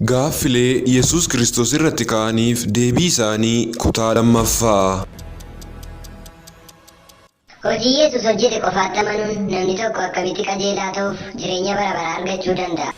Gaaffilee Yesuus Kiristoos irratti ka'aniif deebii isaanii kutaa lammaffaa. Hojii Yesuus hojjete qofaatti amanuun namni tokko akkamitti qajeelaa ta'uuf jireenya bara baraa argachuu danda'a?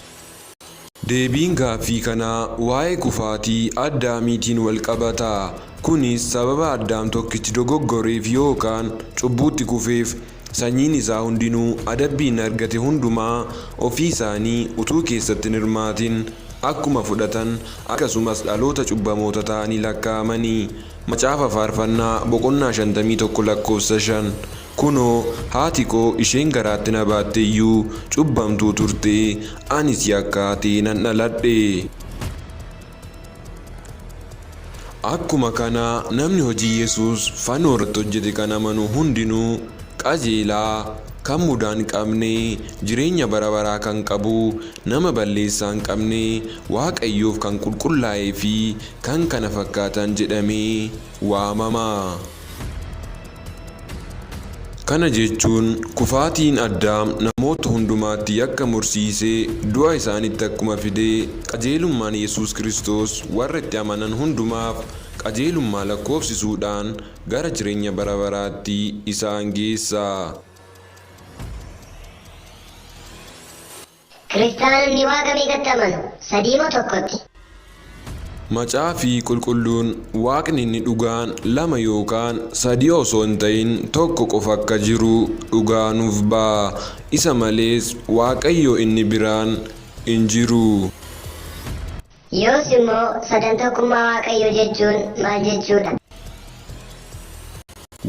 Deebiin gaaffii kanaa waa'ee kufaatii Addaamiitiin wal qabata. Kunis sababa Addaam tokkichi dogoggoreef yookaan cubbuutti kufeef sanyiin isaa hundinuu adabbii inni argate hundumaa ofii isaanii utuu keessatti hin hirmaatin akkuma fudhatan akkasumas dhaloota cubbamoota ta'anii lakkaa'amani. Macaafa Faarfannaa boqonnaa 51 lakkoofsa 5 Kunoo, haati koo isheen garaatti na baatte iyyuu cubbamtuu turte, anis yakkaa ta'ee nan dhaladhe. Akkuma kana namni hojii Yesuus fannoo irratti hojjete kan amanu hundinuu qajeelaa, kan mudaa hin qabne, jireenya bara baraa kan qabu, nama balleessaa hin qabne, Waaqayyoof kan qulqullaa'ee fi kan kana fakkaatan jedhamee waamama. Kana jechuun kufaatiin Addaam namoota hundumaatti yakka mursiisee du'a isaanitti akkuma fide, qajeelummaan Yesuus Kiristoos warra itti amanan hundumaaf qajeelummaa lakkoofsisuudhaan gara jireenya bara baraatti isaan geessa. Kiristaanonni Waaqa meeqatti amanu? Sadii moo tokkotti? Macaafi Qulqulluun Waaqni inni dhugaan lama yookaan sadii osoo hin ta'in tokko qofa akka jiru dhugaa nuuf ba'a. Isa malees Waaqayyo inni biraan hin jiru. Yoos immoo sadan tokkummaa Waaqayyoo jechuun maal jechuudha?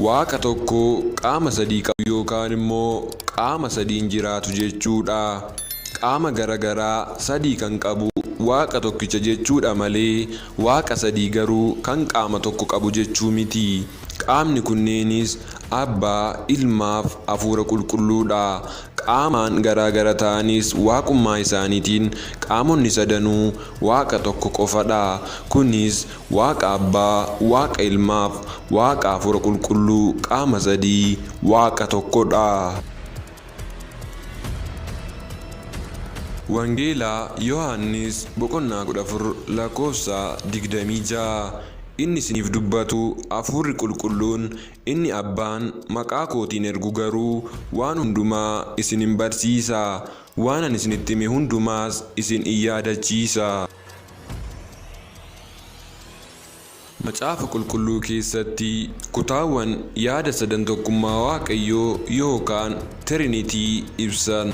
Waaqa tokko qaama sadii qabu yookaan immoo qaama sadiin jiraatu jechuudha. Qaama gara garaa sadii kan qabu Waaqa tokkicha jechuudha malee Waaqa sadii garuu kan qaama tokko qabu jechuu miti. Qaamni kunneenis Abbaa, Ilmaaf Hafuura Qulqulluudha. Qaamaan garaa gara ta'anis Waaqummaa isaaniitiin qaamonni sadanuu Waaqa tokko qofadha. Kunis Waaqa Abbaa, Waaqa Ilmaaf Waaqa Hafuura Qulqulluu qaama sadii Waaqa tokkodha. Wangeela Yohaannis boqonnaa 14 lakkoofsa 26 Inni isiniif dubbatu Hafuurri Qulqulluun inni Abbaan maqaa kootiin ergu garuu waan hundumaa isin in barsiisa, waan ani isinitti hime hundumaas isin in yaadachiisa. Macaafa Qulqulluu keessatti kutaawwan yaada sadan tokkummaa Waaqayyoo yookaan Trinity ibsan.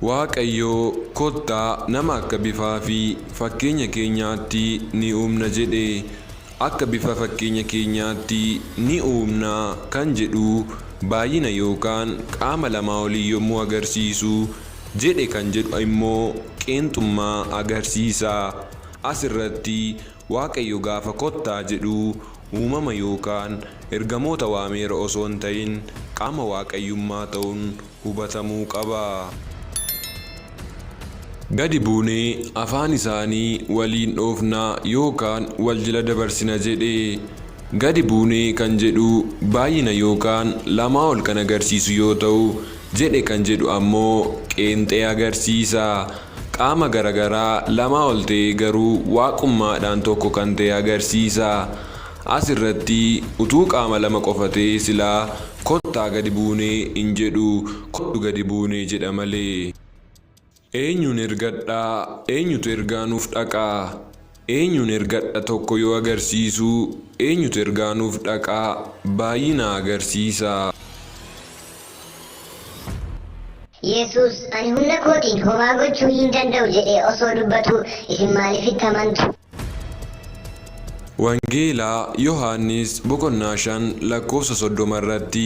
Waaqayyo, Kottaa nama akka bifaa fi fakkeenya keenyaatti ni uumna jedhe. Akka bifa fakkeenya keenyaatti ni uumna kan jedhu baay'ina yookaan qaama lamaa olii yommuu agarsiisu, jedhe kan jedhu immoo qeenxummaa agarsiisa. As irratti Waaqayyo gaafa kottaa jedhu uumama yookaan ergamoota waameera osoo hin ta'in qaama Waaqayyummaa ta'uun hubatamuu qaba. Gadi buunee afaan isaanii waliin dhoofna yookaan wal jala dabarsina jedhe. Gadi buunee kan jedhu baay'ina yookaan lamaa ol kan agarsiisu yoo ta'u, jedhe kan jedhu ammoo qeenxee agarsiisa. Qaama garagaraa lamaa ol ta'ee garuu waaqummaadhaan tokko kan ta'e agarsiisa. As irratti utuu qaama lama qofa ta'ee silaa kottaa gadi buunee hin jedhu, kottu gadi buunee jedha malee. Eenyuun ergadha, eenyutu ergaa nuuf dhaqa? Eenyuun ergadha tokko yoo agarsiisu, eenyutu ergaa nuuf dhaqa baay'ina agarsiisa. Yesuus, Ani humna kootiin homaa gochuu hin danda'u jedhee osoo dubbatuu isin maaliif itti amantu? Wangeela Yohaannis boqonnaa 5 lakkoofsa 30 irratti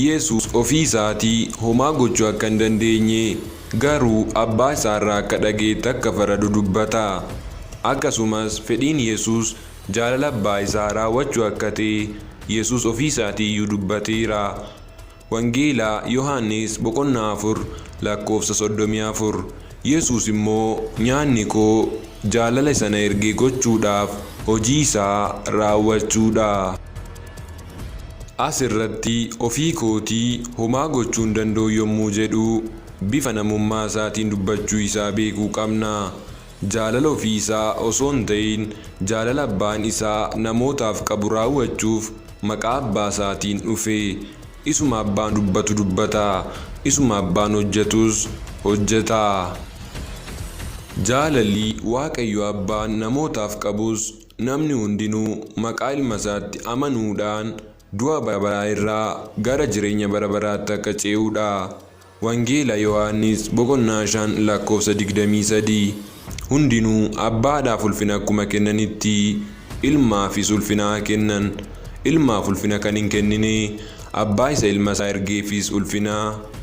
Yesuus ofii isaatii homaa gochuu akka hin dandeenye, garuu Abbaa isaa irraa akka dhaga'etti akka faradu dubbata. Akkasumas fedhiin Yesuus jaalala Abbaa isaa raawwachuu akka ta'e Yesuus ofii isaatii iyyuu dubbateera. Wangeela Yohaannis boqonnaa 4 lakkoofsa 34 Yesuus immoo, Nyaanni koo jaalala isa na ergee gochuudhaaf hojii isaa raawwachuu dha. As irratti ofii kootii homaa gochuu hin danda'u yommuu jedhu bifa namummaa isaatiin dubbachuu isaa beekuu qabna. Jaalala ofii isaa osoo hin ta'in jaalala Abbaan isaa namootaaf qabu raawwachuuf maqaa Abbaa isaatiin dhufe. Isuma Abbaan dubbatu dubbata, isuma Abbaan hojjetus hojjeta. Jaalalli Waaqayyo Abbaan namootaaf qabus namni hundinuu maqaa Ilma isaatti amanuudhaan du'a bara baraa irraa gara jireenya bara baraatti akka ce'udha. Wangeela Yohaannis boqonnaa 5 lakkoofsa 23. Hundinuu Abbaadhaaf ulfina akkuma kennanitti Ilmaafis ulfina haa kennan. Ilmaaf ulfina kan hin kennine Abbaa isa Ilma isaa ergeefis ulfina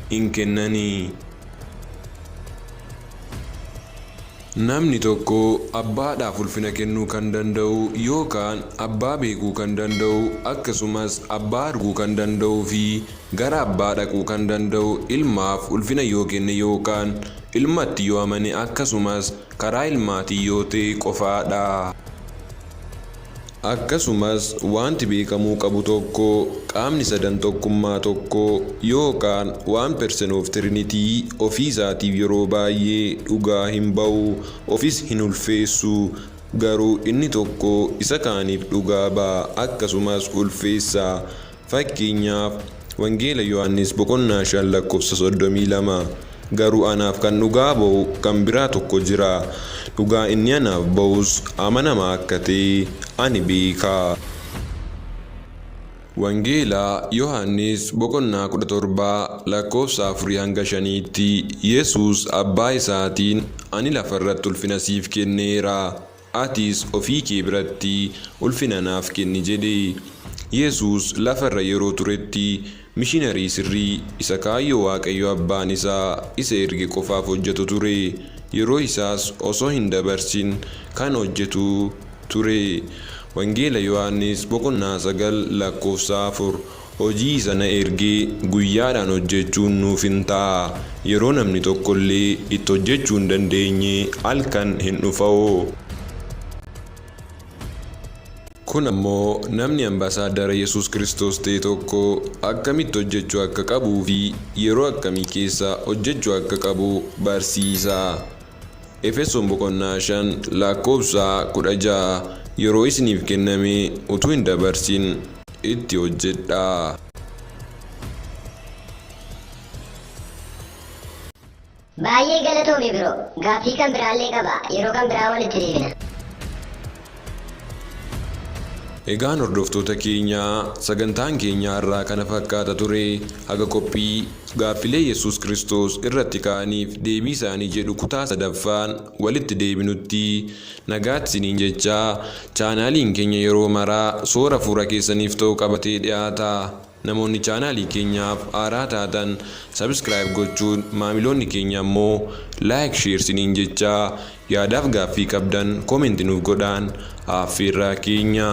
hin kennani. Namni tokko Abbaadhaaf ulfina kennuu kan danda'u yookaan Abbaa beekuu kan danda'u akkasumas Abbaa arguu kan danda'uu fi gara Abbaa dhaquu kan danda'u Ilmaaf ulfina yoo kenne yookaan Ilmatti yoo amane akkasumas karaa Ilmaatiin yoo ta'e qofaadha. Akkasumas wanti beekamuu qabu tokko qaamni sadan tokkummaa tokko yookaan one person of trinity ofii isaatiif yeroo baay'ee dhugaa hin ba'u, ofis hin ulfeessu. Garuu inni tokko isa kaaniif dhugaa ba'a akkasumas ulfeessa. Fakkeenyaaf, Wangeela Yohaannis boqonnaa 5 lakkoofsa 32, Garuu anaaf kan dhugaa ba'u kan biraa tokko jira, dhugaa inni anaaf ba'us amanamaa akka ta'e ani beeka. Wangeela Yohaannis boqonnaa 17 lakkoofsa 4 hanga 5tti Yesuus Abbaa isaatiin, Ani lafa irratti ulfina siif kenneera, Atis ofii kee biratti ulfina naaf kenni jedhe. Yesuus lafa irra yeroo turetti mishinarii sirrii isa kaayyoo Waaqayyo Abbaan isaa isa erge qofaaf hojjetu ture. Yeroo isaas osoo hin dabarsin kan hojjetu ture. Wangeela Yohaannis boqonnaa 9 lakkoofsa 4 Hojii isa na ergee guyyaadhaan hojjechuun nuuf in ta'a, yeroo namni tokko illee itti hojjechuu hin dandeenye halkan hin dhufa'oo. Kun ammoo namni ambasaaddara Yesuus Kiristoos ta'e tokko akkamitti hojjechuu akka qabuu fi yeroo akkamii keessa hojjechuu akka qabu barsiisa. Efesoon boqonnaa 5 lakkoofsa 16 Yeroo isiniif kenname utuu hin dabarsin itti hojjedhaa. Baay'ee galatoomi bro. Gaaffii kan biraallee qaba. Yeroo kan biraa walitti deebina. Egaan hordoftoota keenya sagantaan keenya har'aa kana fakkaata ture. Haga qophii Gaaffilee Yesuus Kiristoos irratti ka'aniif deebii isaanii jedhu kutaa sadaffaan walitti deebinutti nagaatti isiniin jechaa chaanaaliin keenya yeroo maraa soora hafuura keessaniif ta'u qabatee dhiyaata. Namoonni chaanaalii keenyaaf haaraa taatan subscribe gochuun maamiloonni keenya ammoo like share isiniin jechaa yaadaaf gaaffii qabdan comment nuuf godhaan aaffeerraa keenya.